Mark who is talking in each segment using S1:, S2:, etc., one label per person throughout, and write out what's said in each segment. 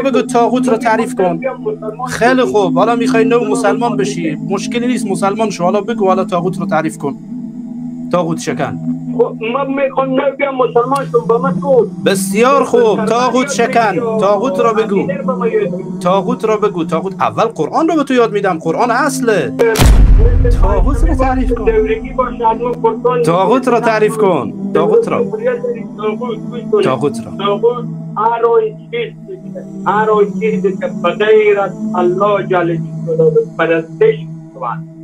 S1: بگو طاغوت رو تعریف کن. خیلی خوب، حالا میخوای نو مسلمان بشی، مشکلی نیست، مسلمان شو. حالا بگو، حالا طاغوت رو تعریف کن. طاغوت شکن.
S2: من میخوام نو بیام مسلمان شم، با من تو.
S1: بسیار خوب، طاغوت شکن، طاغوت را بگو، طاغوت را بگو. طاغوت اول قرآن رو به تو یاد میدم، قرآن اصله. طاغوت رو تعریف کن، طاغوت را تعریف کن، طاغوت را، طاغوت را.
S2: طاغوت هر آن چیزی که به غیر از الله جل جلاله پرستش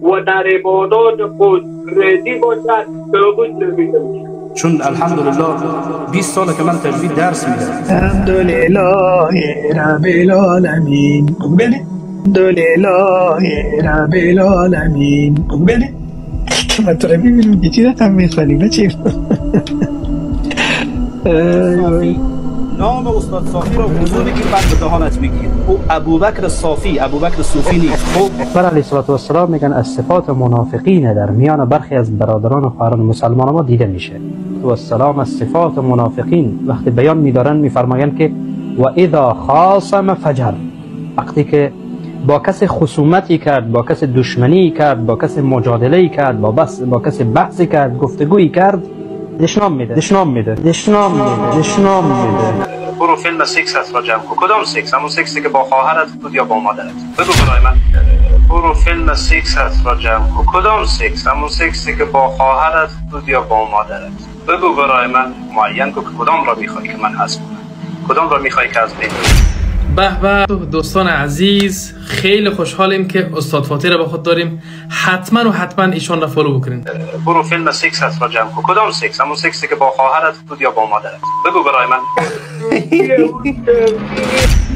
S2: و در عبادات خود راضی باشد طاغوت نامیده می‌شود.
S1: چون الحمدلله 20 ساله که من تجوید درس میدم.
S3: الحمدلله رب العالمین. الحمدلله رب العالمین. بله من تو رو میبینم که چی رقم میخوانی بچه.
S1: نام استاد صافی رو وضو بگیر، بعد به دهانت بگیر. او ابوبکر صافی، ابوبکر صوفی نیست. خب
S4: بر علیه الصلاة والسلام میگن از صفات منافقین در میان برخی از برادران و خواهران مسلمان ما دیده میشه. و السلام از صفات منافقین وقتی بیان میدارن میفرمایند که و اذا خاصم فجر، وقتی که با کسی خصومتی کرد، با کسی دشمنی کرد، با کسی مجادله کرد، با کسی بحثی کرد، گفتگویی کرد، دشنام میده، دشنام میده، دشنام میده، دشنام میده.
S1: برو فیلم سکس را جمع کن. کدام سکس؟ همون سکسی که با خواهرت بود یا با مادرت؟ بگو برای من. برو فیلم سکس را جمع کن. کدام سکس؟ همون سکسی که با خواهرت بود یا با مادرت؟ بگو برای من، معین کن کدام را میخوای که من حذف کنم، کدام را میخوای که از بین ببرم.
S5: به به دوستان عزیز، خیلی خوشحالیم که استاد فاطی را با خود داریم. حتما و حتما ایشان را follow بکنین.
S1: برو فیلم سکس را جمع کن. کدام سکس؟ همون سکسی که با خواهرت بود یا با مادرت؟ بگو برای من.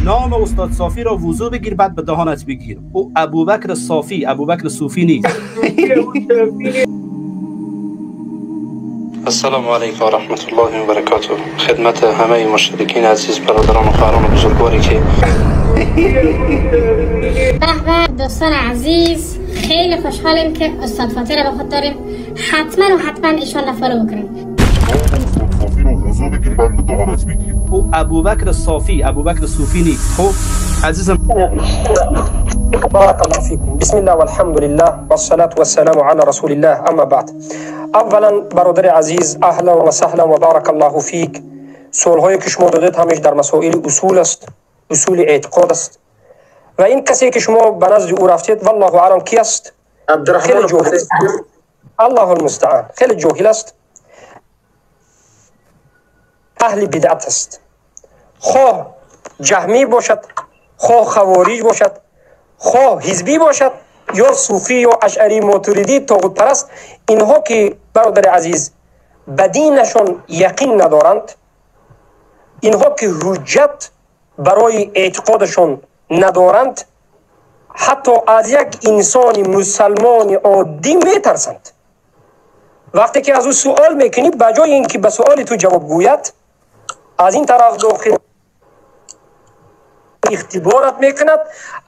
S1: نام استاد صافی را وضو بگیر، بعد به دهانت بگیر. او ابوبکر صافی، ابوبکر صوفی نیست.
S4: السلام علیکم و رحمت الله و برکاته. خدمت همه مشترکین عزیز، برادران و خواهران بزرگواری که
S6: به به دوستان عزیز، خیلی خوشحالیم که استاد فاطی را با خود داریم. حتما و حتما ایشان را follow بکنیم.
S1: او ابوبکر صافی، ابوبکر صوفی نیست. خب عزیزم،
S7: بارك الله فيكم. بسم الله والحمد لله والصلاة والسلام على رسول الله، اما بعد. اولا برادر عزیز، اهلا و سهلا و بارک الله فیک. سوال هایی که شما دادید همیشه در مسائل اصول است، اصول اعتقاد است و این کسی که شما به نزد او رفتید والله اعلم کی است، خیلی جاهل است، الله المستعان، خیلی جاهل است، اهل بدعت است. خواه جهمی باشد، خواه خوارج باشد، خواه حزبی باشد یا صوفی یا اشعری ماتریدی طاغوت پرست، اینها که برادر عزیز به دینشان یقین ندارند، اینها که حجت برای اعتقادشان ندارند، حتی از یک انسان مسلمان عادی میترسند. وقتی که از او سوال میکنی، به جای اینکه به سوال تو جواب گوید، از این طرف داخل اختبارت میکند،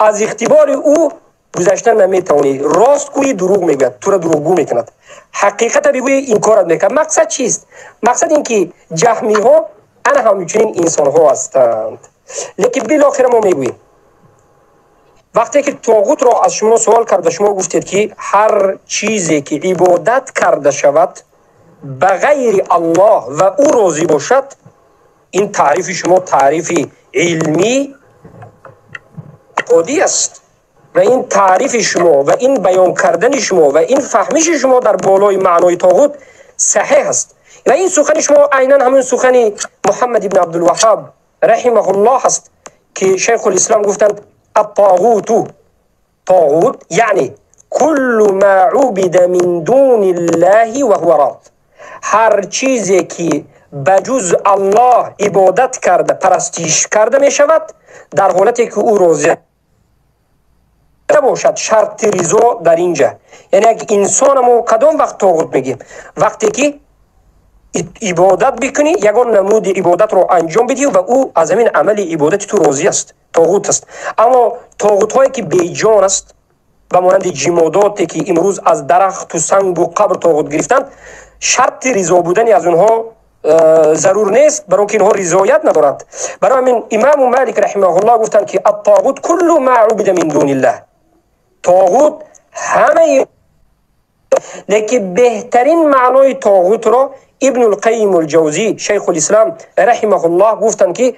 S7: از اختبار او گذشتن نمیتوانی. راست گویی دروغ میگوید، تو را دروغگو میکند. حقیقت بگویی انکارت میکند. مقصد چیست؟ مقصد این که جهمی ها انا همچنین انسان ها هستند. لیکن بالاخره ما میگوییم وقتی که طاغوت را از شما سوال کرد و شما گفتید که هر چیزی که عبادت کرده شود به غیر الله و او راضی باشد، این تعریف شما تعریف علمی عادی است و این تعریف شما و این بیان کردن شما و این فهمش شما در بالای معنای طاغوت صحیح است. و این سخن شما عینا همون سخن محمد ابن عبدالوهاب رحمه الله است که شیخ الاسلام گفتند الطاغوت، طاغوت یعنی کل ما عبد من دون الله و هو راض، هر چیزی که بجز الله عبادت کرده، پرستش کرده می شود در حالتی که او راضی باشد. شرط رضا در اینجا، یعنی یک انسان ما کدام وقت طاغوت میگیم؟ وقتی که عبادت بکنی، یگان نمود عبادت رو انجام بدی و او از همین عمل عبادت تو راضی است، طاغوت است. اما طاغوت هایی که بیجان است، به مانند جماداتی که امروز از درخت و سنگ و قبر طاغوت گرفتند، شرط رضا بودن از اونها зарур нест, барои инки инҳо ризоят надоранд. Барои ҳамин имому Малик раҳимаҳуллоҳ гуфтанд, ки الطاغوت كل ما عبد من دون الله. طاغوت ҳамаи, лекин беҳтарин маънои тоғутро Ибн Алқайим Алҷавзӣ, шайхулислам раҳимаҳуллоҳ, гуфтанд, ки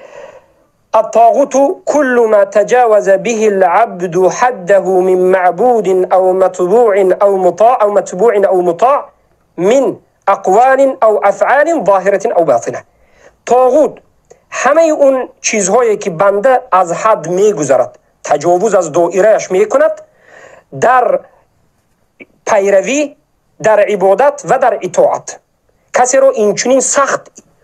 S7: الطاغوت كل ما تجاوز به العبد حده من معبود أو متبوع أو مطاع أو متبوع أو مطاع من أقوال أو أفعال ظاهرة أو باطنة. طاغوت ҳамаи он чизҳое ки банда аз ҳад мегузарад, таҷовуз аз доирааш мекунад дар пайравӣ, дар ибодат ва дар итоат. Касеро инчунин сахт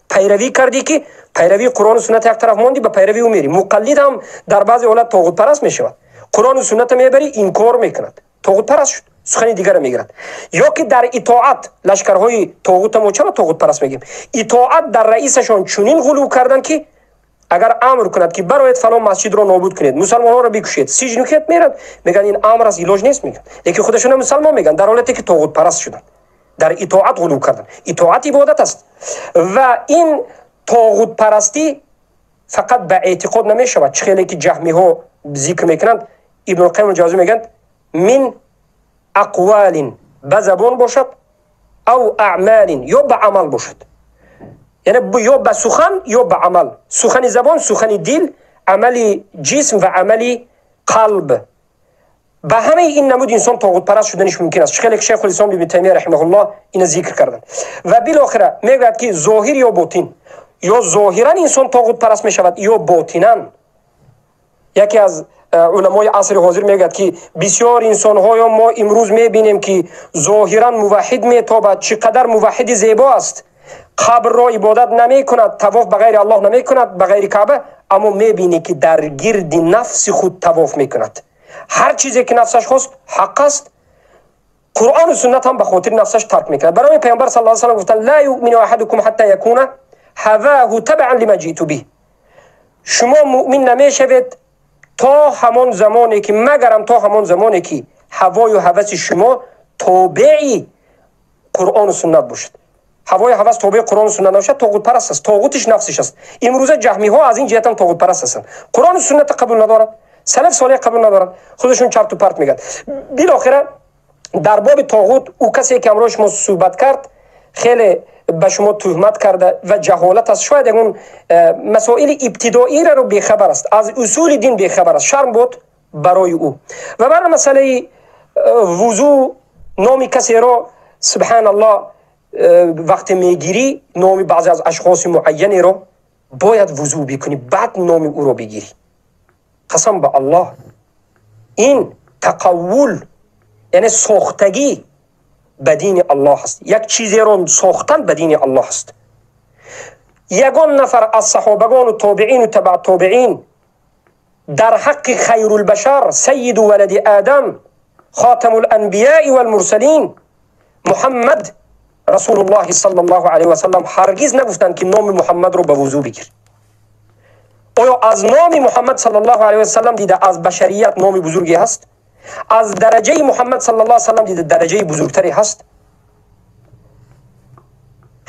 S7: пайравӣ кардӣ, ки пайравии Қуръону суннат як тараф мондӣ, ба пайравии ӯ мерӣ. Муқаллид ҳам дар баъзе ҳолат тоғутпараст мешавад. Қуръону сунната мебарӣ, инкор мекунад, тоғутпараст шуд, сухани дигарро мегирад. Ё ки дар итоат, лашкарҳои тоғута мо чаро тоғутпараст мегӯем? Итоат дар раисашон чунин ғулув карданд, ки агар амр кунад, ки бароед, фалон масҷидро нобуд кунед, мусалмонҳоро бикушед, сиҷн кунед, мерад, мегӯянд, ин амр аст, илоҷ нест, мегӯянд. Лекин худашона мусалмон мегӯянд, дар ҳолате ки тоғутпараст шуданд, дар итоат ғулув карданд. Итоат ибодат аст ва ин тоғутпарастӣ фақат ба эътиқод намешавад, чӣ хеле ки ҷаҳмиҳо зикр мекунанд. Ибнулқайим Ҷавзӣ мегӯянд: من أقوال, ба забон бошад, أو أعمال, ё ба амал бошад, яъне ё ба сухан, ё ба амал. Сухани забон, сухани дил, амали ҷисм ва амали қалб. Ба ҳамаи ин намуд инсон тоғутпараст шуданиш мумкин аст, чӣ хеле ки шайхулислом Ибни Таймия раҳимаҳуллоҳ ина зикр карданд. Ва билохира мегӯяд, ки зоҳир ё ботин, ё зоҳиран инсон тоғутпараст мешавад, ё ботинан. Яке аз уламои асри ҳозир мегӯяд, ки бисёр инсонҳоё мо имрӯз мебинем, ки зоҳиран муваҳҳид метобад, чӣ қадар муваҳҳиди зебо аст, қабрро ибодат намекунад, тавоф ба ғайри Аллоҳ намекунад, ба ғайри Каъба, аммо мебинӣ, ки дар гирди нафси худ тавоф мекунад. Ҳар чизе ки нафсаш хост, ҳақ аст, Қуръону суннат ҳам ба хотири нафсаш тарк мекунад. Барои Паёмбар صلى الله وسلم гуфтанд: لا يؤمن أحدكم حتى يكون هواه تبعا لما جئت به. Шумо муъмин намешавед то ҳамон замоне ки, магарам то ҳамон замоне ки ҳавою ҳаваси шумо тобеи Қуръону суннат бошад. Ҳавои ҳавас тобеи Қуръону суннат набошад, тоғутпараст аст, тоғутиш нафсиш аст. Имрӯза ҷаҳмиҳо аз ин ҷиҳатам тоғутпараст ҳастанд: Қуръону сунната қабул надоранд, салаф солеҳ қабул надоранд, худашон чарту парт мегӯянд. Билохира, дар боби тоғут, ӯ касе ки ҳамроҳи шумо суҳбат кард, хеле ба шумо туҳмат карда ва ҷаҳолат аст, шояд ягон масоили ибтидоиро бехабар аст, аз усули дин бехабар аст. Шарм буд барои ӯ. Ва бар масъалаи вузӯ, номи касеро, субҳаналлоҳ, вақте мегирӣ номи баъзе аз ашхоси муайянеро, бояд вузӯ бикунӣ, баъд номи ӯро бигирӣ. Қасам ба Аллоҳ, ин тақаввул, яъне сохтагӣ ба дини Аллоҳ аст, як чизеро сохтан ба дини Аллоҳ аст. Ягон нафар аз саҳобагону тобеину табаъ тобеин дар ҳаққи хайрулбашар, سيد ولد آدم، خاتم الأنبياء والمرسلين، Муҳаммад расулуллоҳи صلى الله عليه وسلم ҳаргиз нагуфтанд, ки номи Муҳаммадро ба вузӯ бигир. Оё аз номи Муҳаммад صلى الله عليه وسلم дида аз башарият номи бузурге ҳаст? Аз дараҷаи Муҳаммад صلى الله وسلم дида дараҷаи бузургтаре ҳаст?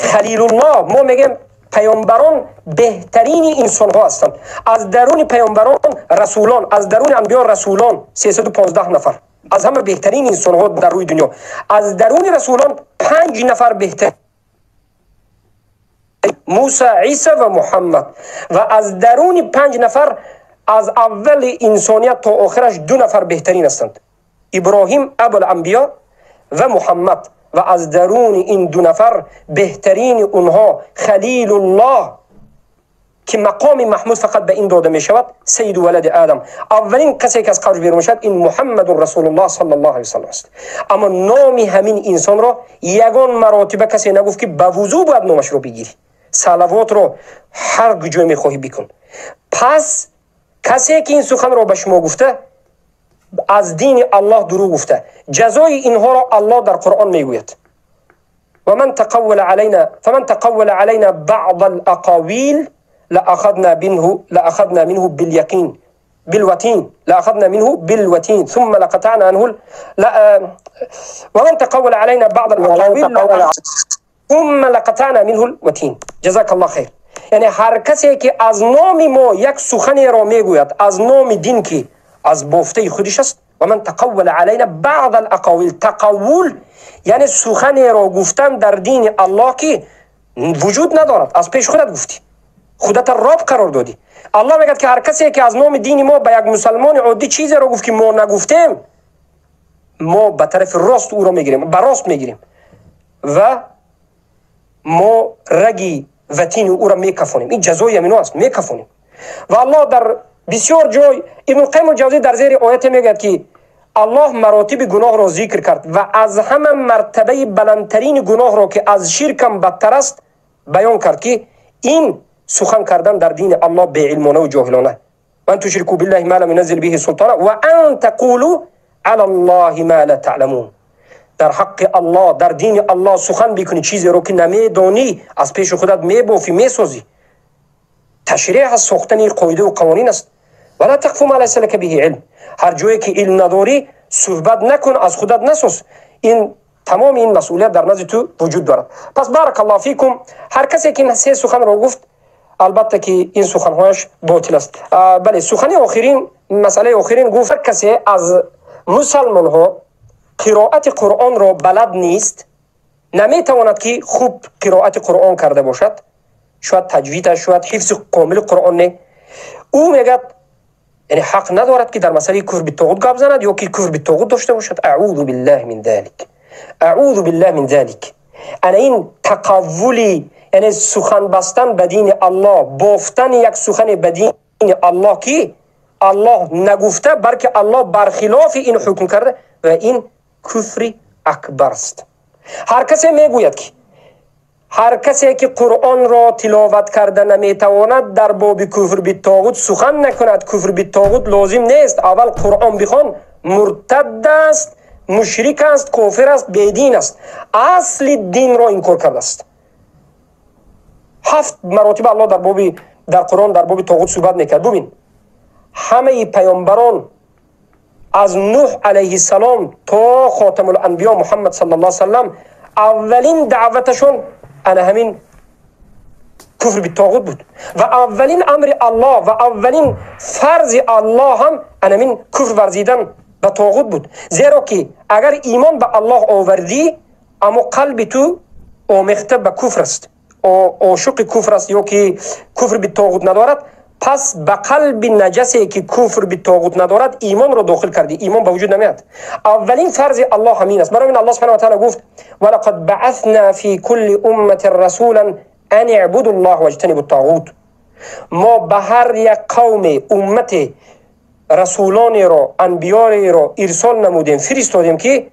S7: Халилуллоҳ, мо мегӯем, паёмбарон беҳтарини инсонҳо ҳастанд. Аз даруни паёмбарон расулон, аз даруни анбиё расулон, 315 нафар аз ҳама беҳтарин инсонҳо дар рӯи дунё. Аз даруни расулон панҷ нафар беҳтар: Муса, Иса ва Муҳаммад. Ва аз даруни панҷ нафар, аз аввали инсоният то охираш, ду нафар беҳтарин ҳастанд: Иброҳим, абуланбиё, ва Муҳаммад. Ва аз даруни ин ду нафар беҳтарини онҳо Халилуллоҳ, ки мақоми маҳмуд фақат ба ин дода мешавад, سيد ولد آدم, аввалин касе ки аз қабр берун мешавад, ин Муҳаммадун расулуллоҳ صلى الله عليه وسلم аст. Аммо номи ҳамин инсонро ягон маротиба касе нагуфт, ки ба вузӯ бояд номашро бигирӣ, салавотро ҳар ҷой мехоҳӣ бикун. Пас касе ки ин суханро ба шумо гуфта, аз дини Аллоҳ дурӯғ гуфта. Ҷазои инҳоро Аллоҳ дар Қуръон мегӯяд: ومن تقول علينا فمن تقول علينا بعض الأقاويل لأخذنا منه باليقين بالوتين لأخذنا منه بالوتين ثم لقطعنا عنه لا ومن تقول علينا بعض الأقاويل. ثم لقطعنا منه الوتین. جزاک الله خیر. یعنی هر کسی که از نام ما یک سخنی را میگوید، از نام دین که از بافته خودش است، و من تقول علینا بعض الاقاویل، تقول یعنی سخنی را گفتن در دین الله که وجود ندارد، از پیش خودت گفتی، خودت راب قرار دادی. الله میگه که هر کسی که از نام دین ما به یک مسلمان عادی چیزی را گفت که ما نگفتیم، ما به طرف راست او را میگیریم، به راست میگیریم و ما رگی وطین او را میکفونیم. این جزای همینو است، میکفونیم. و الله در بسیار جای، ابن قیم الجوزی در زیر آیت میگه که الله مراتب گناه را ذکر کرد و از همه مرتبه بلندترین گناه را که از شرک بدتر است بیان کرد که این سخن کردن در دین الله بی علمانه و جاهلانه، وان تشركوا بالله ما لم ينزل به سلطانا وان تقولوا علی الله ما لا تعلمون. در حق الله، در دین الله سخن بکنی چیزی رو که نمیدانی، از پیش خودت میبافی، میسازی. تشریع از ساختن قاعده و قوانین است. ولا تقف ما ليس لك به علم. هر جایی که علم نداری صحبت نکن، از خودت نساز. این تمام این مسئولیت در نزد تو وجود دارد. پس بارک الله فیکم، هر کسی که این سه سخن را گفت، البته که این سخنهایش باطل است. بله، سخن آخرین، مسئله آخرین گفت هر کسی از مسلمان ها قرائت قرآن را بلد نیست، نمیتواند که خوب قرائت قرآن کرده باشد، شاید تجویدش، شاید حفظ کامل قرآن نه، او میگه یعنی حق ندارد که در مسئله کفر بالطاغوت گپ زند یا که کفر بالطاغوت داشته باشد. اعوذ بالله من ذلك، اعوذ بالله من ذلك. انا این تقولی، یعنی سخن بستن به دین الله، بافتن یک سخن به دین الله که الله نگفته، بلکه الله برخلاف این حکم کرده، و این کفر اکبر است. هر کسی میگوید که هر کسی که قرآن را تلاوت کرده نمیتواند در باب کفر بالطاغوت سخن نکند. کفر بالطاغوت لازم نیست، اول قرآن بخوان. مرتد است، مشرک است، کافر است، بیدین است، اصل دین را انکار کرده است. 7 مراتب الله در باب، در قرآن در باب طاغوت صحبت میکرد. ببین همه پیامبران از نوح علیه السلام تا خاتم الانبیا محمد صلی الله علیه وسلم، اولین دعوتشون انا همین کفر بالطاغوت بود و اولین امر الله و اولین فرض الله هم انا همین کفر ورزیدن به طاغوت بود. زیرا که اگر ایمان به الله آوردی اما قلب تو آمیخته به کفر است، عاشق کفر است یا که کفر بالطاغوت ندارد، پس به قلب نجسی که کفر به طاغوت ندارد ایمان را داخل کردی، ایمان به وجود نمیاد. اولین فرض الله همین است. برای این الله سبحانه و تعالی گفت ولقد بعثنا فی کل امه رسولا ان اعبدوا الله واجتنبوا الطاغوت. ما به هر یک قوم امت رسولان را، انبیاء را ارسال نمودیم، فرستادیم که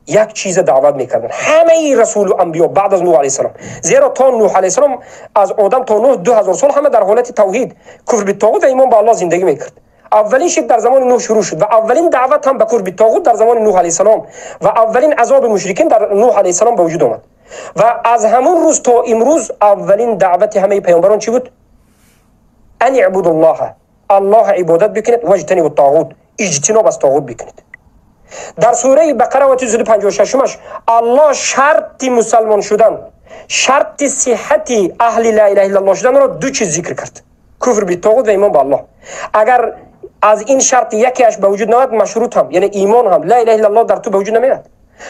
S7: یک چیز دعوت میکردن، همه رسول و انبیا بعد از نوح علیه السلام. زیرا تا نوح علیه السلام، از آدم تا نوح 2000 سال همه در حالت توحید، کفر بالطاغوت و ایمان به الله زندگی میکرد. اولین شرک در زمان نوح شروع شد و اولین دعوت هم به کفر بالطاغوت در زمان نوح علیه السلام و اولین عذاب مشرکین در نوح علیه السلام به وجود آمد. و از همون روز تا امروز اولین دعوت همه پیامبران چی بود؟ ان اعبدوا الله، الله عبادت بکنید، واجتنبوا الطاغوت، اجتناب از طاغوت بکنید. در سوره بقره و 256 الله شرط مسلمان شدن، شرط صحت اهل لا اله الا الله شدن را دو چیز ذکر کرد: کفر بالطاغوت و ایمان به الله. اگر از این شرط یکیش به وجود نیاد، مشروط هم یعنی ایمان هم لا اله الا الله در تو به وجود نمیاد.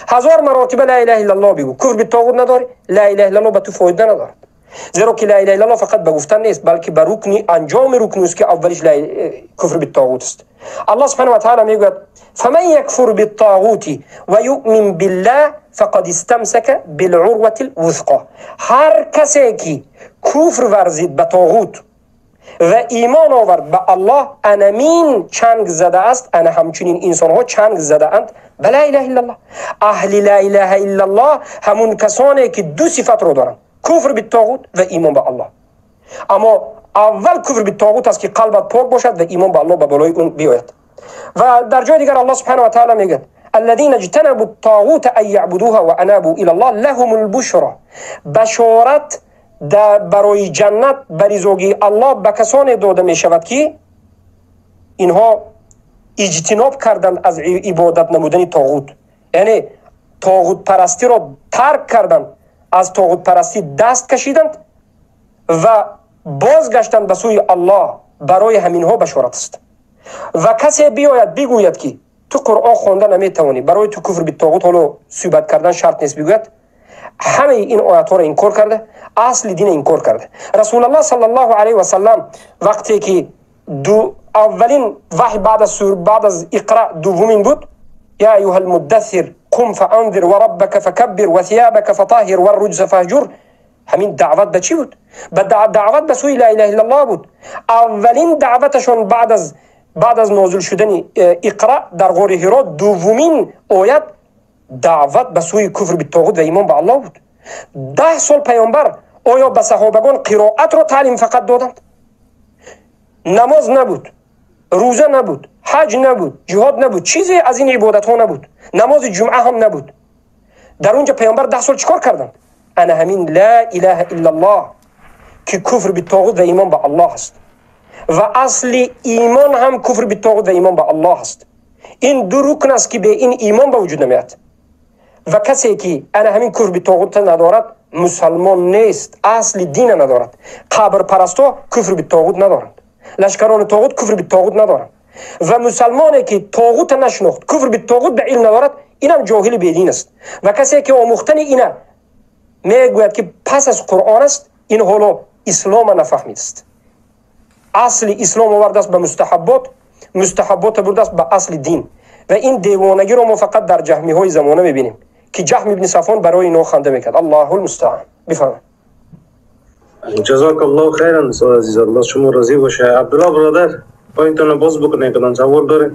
S7: 1000 مراتب لا اله الا الله بگو، کفر بالطاغوت نداری، لا اله الا الله به تو فایده ندارد. زیرا که لا اله الا الله فقط به گفتن نیست، بلکه به رکن انجام رکن است که اولش کفر بالطاغوت است. الله سبحانه و تعالی میگوید فمن یکفر بالطاغوت و یؤمن بالله فقد استمسک بالعروة الوثقى. هر کسی که کفر ورزید به طاغوت و ایمان آورد به الله، انمین چنگ زده است، انا همچنین انسان ها چنگ زده اند به لا اله الا الله. اهل لا اله الا الله همون کسانی که دو صفت رو دارند: کفر بالطاغوت و ایمان به الله. اما اول کفر بالطاغوت است که قلبت پاک باشد و ایمان به الله به بالای اون بیاید. و در جای دیگر الله سبحانه و تعالی میگه الذين اجتنبوا الطاغوت ان يعبدوها وانابوا الى الله لهم البشرى. بشارت در برای جنت بریزوگی الله به کسانی داده می شود که اینها اجتناب کردند از عبادت نمودن طاغوت، یعنی طاغوت پرستی را ترک کردند، از طاغوت پرستی دست کشیدند و بازگشتند به سوی الله، برای همینها بشارت است. و کسی بیاید بگوید که تو قرآن خوانده نمیتوانی، برای تو کفر به طاغوت حالا صحبت کردن شرط نیست، بگوید همه این آیات ها را انکار کرده، اصل دین انکار کرده. رسول الله صلی الله علیه و سلم وقتی که دو اولین وحی بعد از اقرا دومین بود، یا ایها المدثر قم فانذر وربک فکبر وثيابك فطهر والرجز فاهجر، همین دعوت به چی بود؟ به دعوت به سوی لا اله الا الله بود. اولین دعوتشون بعد از نازل شدن اقرا در غار حرا، دومین آیت دعوت به سوی کفر به طاغوت و ایمان به الله بود. 10 سال پیامبر آیا به صحابگان قرائت را تعلیم فقط دادند؟ نماز نبود، روزه نبود، حج نبود، جهاد نبود، چیزی از این عبادت ها نبود، نماز جمعه هم نبود. در اونجا پیامبر 10 سال چیکار کردند؟ انا همین لا اله الا الله که کفر به طاغوت و ایمان به الله است و اصل ایمان هم کفر به طاغوت و ایمان به الله است. این دو رکن است که به این ایمان به وجود نمیاد و کسی که انا همین کفر به طاغوت ندارد مسلمان نیست، اصل دین ندارد. قبر پرستا کفر به طاغوت ندارند، لشکران طاغوت کفر به طاغوت ندارند و مسلمانی که طاغوت نشناخت، کفر به طاغوت به علم ندارد، اینم جاهل بیدین است. و کسی که آموختن اینه میگوید که پس از قرآن است، این حالا اسلام نفهمید است. اصل اسلام آورده است به مستحبات، مستحبات برده است به اصل دین. و این دیوانگی رو ما فقط در جهمی های زمانه میبینیم که جهم ابن صفوان برای اینا خنده میکرد. الله المستعان. بفرمایید.
S1: جزاک الله خیرا استاد عزیز، الله شما راضی باشه. عبدالله برادر پایینتون باز بکنید، کدام سوال داره؟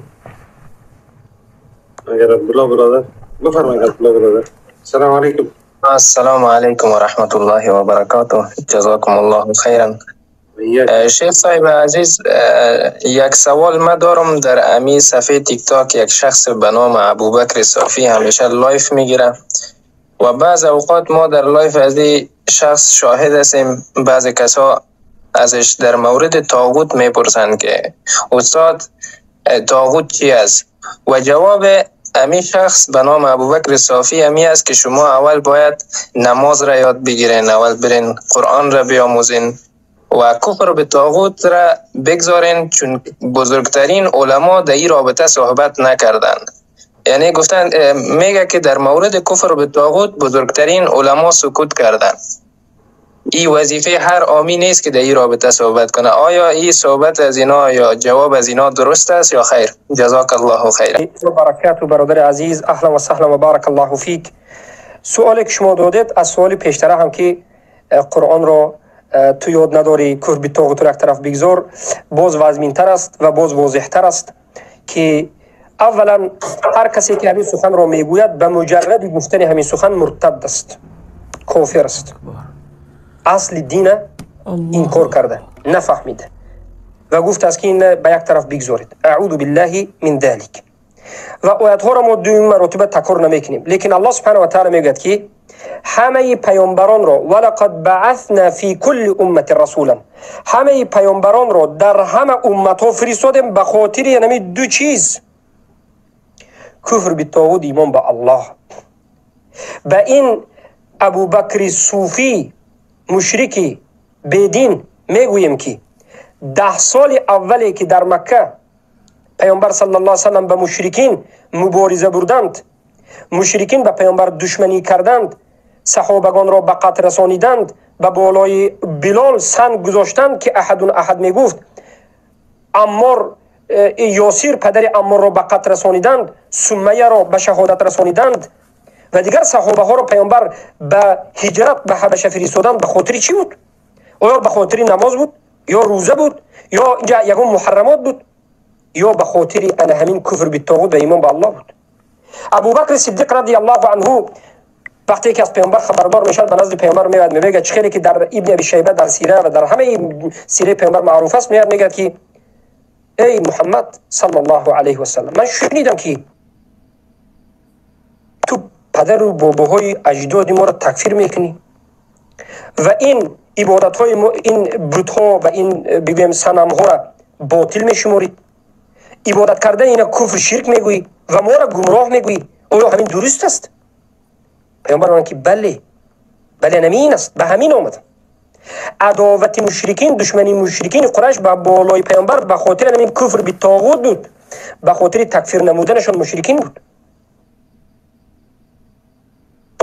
S1: اگر عبدالله برادر بفرمایید. عبدالله برادر، السلام علیکم.
S8: السلام علیکم و رحمت الله و برکاته. جزاکم الله خیرا. شیخ صاحب عزیز، یک سوال ما دارم. در امی صفحه تیک تاک یک شخص به نام ابوبکر صافی همیشه live میگیره و بعض اوقات ما در live از این شخص شاهد هستیم، بعض کسا ازش در مورد طاغوت میپرسند که استاد طاغوت چی است؟ و جواب امی شخص به نام ابوبکر صافی امی است که شما اول باید نماز را یاد بگیرین، اول برین قرآن را بیاموزین و کفر به طاغوت را بگذارین، چون بزرگترین علما در این رابطه صحبت نکردند. یعنی گفتن، میگه که در مورد کفر به طاغوت بزرگترین علما سکوت کردند. این وظیفه هر عامی نیست که در این رابطه صحبت کنه. آیا این صحبت از اینا یا جواب از اینا درست است یا خیر؟ جزاک الله خیرا.
S7: برکات برادر عزیز، اهلا و سهلا و بارک الله فیک. سوالی که شما دادید از سوال پیشتره هم که قرآن را تو یاد نداری، کفر به طاغوت را یک طرف بگذار، باز وزمینتر است و باز واضحتر است که اولا هر کسی که همین سخن را میگوید به مجرد گفتن همین سخن مرتد است، کافر است، اصل دین انکار کرده، نفهمیده و گفت است که این به یک طرف بگذارید. اعوذ بالله من ذلک. و آیت ها را ما دوم مرتبه تکرار نمیکنیم، لیکن الله سبحانه و تعالی میگوید که همه پیامبران را ولقد بعثنا فی کل امه رسولا، همه پیامبران را در همه امت ها فرستادیم به خاطر یعنی دو چیز، کفر به طاغوت، ایمان به الله. به این ابوبکر صوفی مشرکی بیدین میگوییم که 10 سال اولی که در مکه پیامبر صلی الله علیه وسلم به مشرکین مبارزه بردند، مشرکین به پیامبر دشمنی کردند، صحابگان را به قتل رسانیدند، به بالای بلال سنگ گذاشتند که احد احد میگفت، عمار یاسیر پدر عمار را به قتل رسانیدند، سمیه را به شهادت رسانیدند و دیگر صحابه ها را پیامبر به هجرت به حبشه فرستادند. به خاطر چی بود؟ آیا به خاطر نماز بود یا روزه بود یا اینجا یگان محرمات بود یا به خاطر ان همین کفر به طاغوت و ایمان به الله بود؟ ابوبکر صدیق رضی الله عنه وقتی که از پیامبر خبردار میشد به نزد پیامبر میاد، میگه چه خیلی که در ابن ابی شیبه در سیره و در همه سیره پیامبر معروف است، میاد میگه که ای محمد صلی الله علیه و سلم، من شنیدم که تو پدر و باباهای اجداد ما را تکفیر میکنی و این عبادت های ما، این بت ها و این بگویم صنم ها را باطل میشماری، عبادت کردن اینا کفر شرک میگویی و ما را گمراه میگویی، آیا همین درست است؟ پیامبر میگه که بله. Бале, намин аст, ба ҳамин омад. Адовати мушрикин, душмани мушрикини Қурайш ба болои паёмбар ба хотири ҳамин куфр битоғут буд, ба хотири такфир намуданашон мушрикин буд.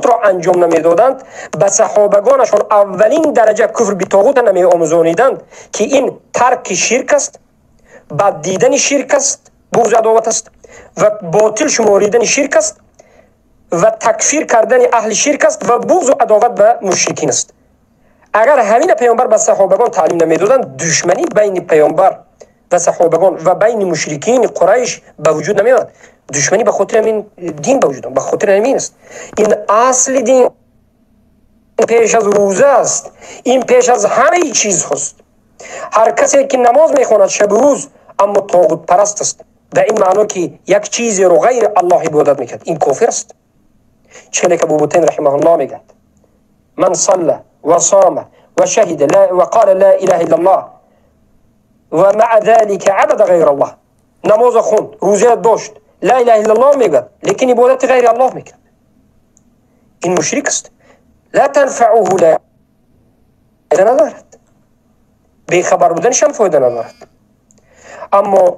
S7: Ро анҷом намедоданд, ба саҳобагонашон аввалин дараҷа куфр битоғута намеомӯзониданд, ки ин тарки ширк аст, бад дидани ширк аст, буғзи адоват аст ва ботил шуморидани ширк аст ва такфир кардани аҳли ширк аст ва буғзу адоват ба мушрикин аст. Агар ҳамина паёмбар ба саҳобагон таълим намедоданд, душманӣ байни паёмбар ва саҳобагон ва байни мушрикини Қурайш ба вуҷуд намеомад. Душманӣ ба хотири ҳамин дин ба вуҷуд, ба хотири ҳамин аст. Ин асли дин пеш аз рӯза аст, ин пеш аз ҳамаи чизҳост. Ҳар касе ки намоз мехонад шабу рӯз, аммо тоғутпараст аст, ба ин маъно ки як чизеро ғайри Аллоҳ ибодат мекард, ин кофир аст. Челе ки Абу Бутайн раҳимаҳуллоҳ мегӯяд: ман салла ва сома ва шаҳида ва қала ла илаҳа иллаллоҳ ва маа залика абада ғайра Аллоҳ. Намоза хонд, рӯза дошт, ла илаҳа иллаллоҳ мегӯяд, лекин ибодати ғайри Аллоҳ мекунад, ин мушрик аст. Ла танфауҳу, ла надорад, бехабар буданашам фоида надорад. Аммо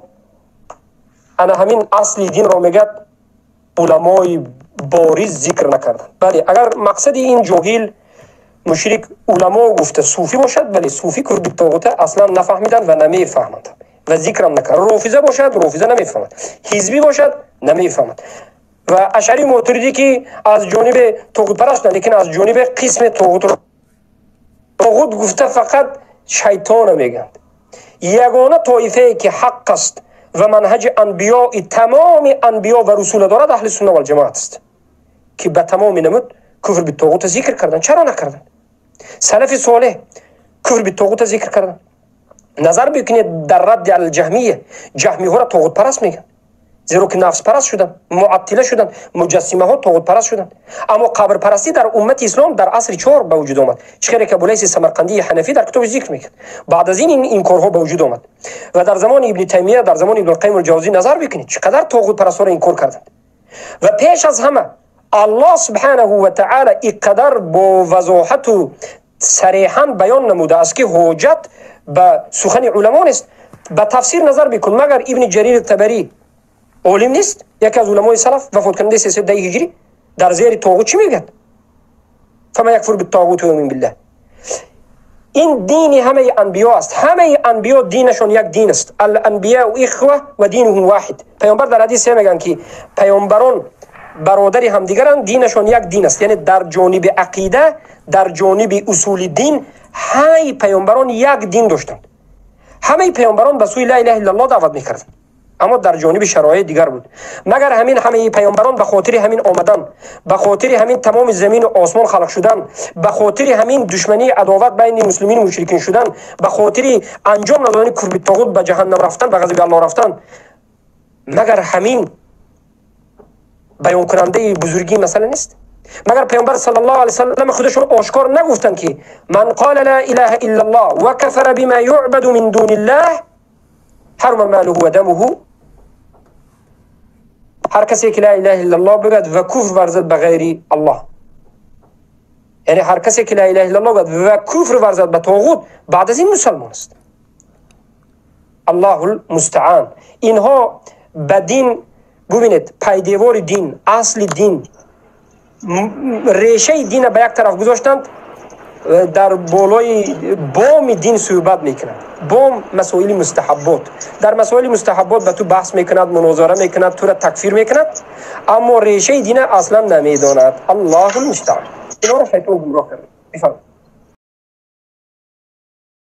S7: ана ҳамин асли динро мегӯяд уламои бориз зикр накарданд. Бале, агар мақсади ин ҷоҳил мушрик уламо гуфта суфӣ бошад, бале, суфӣ куфр битоғута аслан нафаҳмиданд ва намефаҳманд ва зикрам накард. Рофиза бошад, рофиза намефаҳмад, ҳизбӣ бошад, намефаҳмад ва ашъари мотуридӣ ки аз ҷониби тоғутпараст шуданд, лекин аз ҷониби қисме тоғут гуфта фақат шайтона мегӯянд. Ягона тоифае ки ҳақ аст ва манҳаҷи анбиёи тамоми анбиё ва русула дорад, аҳли сунна валҷамоат аст, ки ба тамоми намуд куфр битоғута зикр карданд. Чаро накарданд? Салафи солеҳ куфр битоғута зикр карданд. Назар бикунед дар радди алҷаҳмия, ҷаҳмиҳоро тоғутпараст мегӯянд, зеро ки нафспараст шуданд, муаттила шуданд, муҷассимаҳо тоғутпараст шуданд. Аммо қабрпарастӣ дар уммати ислом дар асри чор ба вуҷуд омад, чӣ хеле ки Абулайси Самарқандии Ҳанафӣ дар китоби зикр мекард. Баъд аз ин ин корҳо ба вуҷуд омад ва дар замони Ибни Таймия, дар замони Ибнулқайим алҷавзӣ назар бикунед, чӣ қадар тоғутпарастҳоро инкор карданд. Ва пеш аз ҳама Аллоҳ субҳанаҳу ва таъала иқадар бо вазоҳату сареҳан баён намудааст, ки ҳоҷат ба сухани уламо нест. Ба тафсир назар бикун, магар Ибни Ҷарир Табарӣ олим нест, яке аз уламои салаф, вафоткунандаи 310 ҳиҷрӣ, дар зери тоғут чӣ мегӯяд? Фаман якфур биттоғути ва юъмин биллаҳ. Ин дини ҳамаи анбиё аст. Ҳамаи анбиё динашон як дин аст. Аланбияу ихва ва динуҳум воҳид. Паёмбар дар ҳадис мегӯянд, ки паёмбарон бародари ҳамдигаранд, динашон як дин аст. Яъне дар ҷониби ақида, дар ҷониби усули дин ҳамаи паёмбарон як дин доштанд. Ҳамаи паёмбарон ба сӯи ла илаҳа иллаллоҳ даъват мекарданд, аммо дар ҷониби шароит дигар буд. Магар ҳамин ҳамаи паёмбарон ба хотири ҳамин омадан, ба хотири ҳамин тамоми замину осмон халқ шудан, ба хотири ҳамин душмании адоват байни муслимину мушрикин шудан, ба хотири анҷом надодани куфр битоғут ба ҷаҳаннам рафтан, ба ғазаби Аллоҳ рафтан, магар ҳамин баёнкунандаи бузургии масъала нест? Магар паёмбар саллаллоҳу алайҳи васаллам худашон ошкор нагуфтанд, ки ман қола ла илаҳа иллаллоҳ ва кафара бима юъбаду мин дуниллаҳ ҳарума малуҳу ва дамуҳу? Ҳар касе ки ла илаҳа иллаллоҳ бигӯяд ва куфр варзад ба ғайри Аллоҳ, яъне ҳар касе ки ла илаҳа иллаллоҳ гӯяд ва куфр варзад ба тоғут, баъд аз ин мусалмон аст. Аллоҳу лмустаан. Инҳо ба дин бубинед, пайдевори дин, асли дин, решаи дина ба як тараф гузоштанд, дар болои боми дин суҳбат мекунанд. Бом масоили мустаҳаббот, дар масоили мустаҳаббот ба ту баҳс мекунад, мунозара мекунад, тура такфир мекунад, аммо решаи дина аслан намедонад. Аллоҳу лмустаан. Инҳоро шайтон гумроҳ кард. Бифармоед.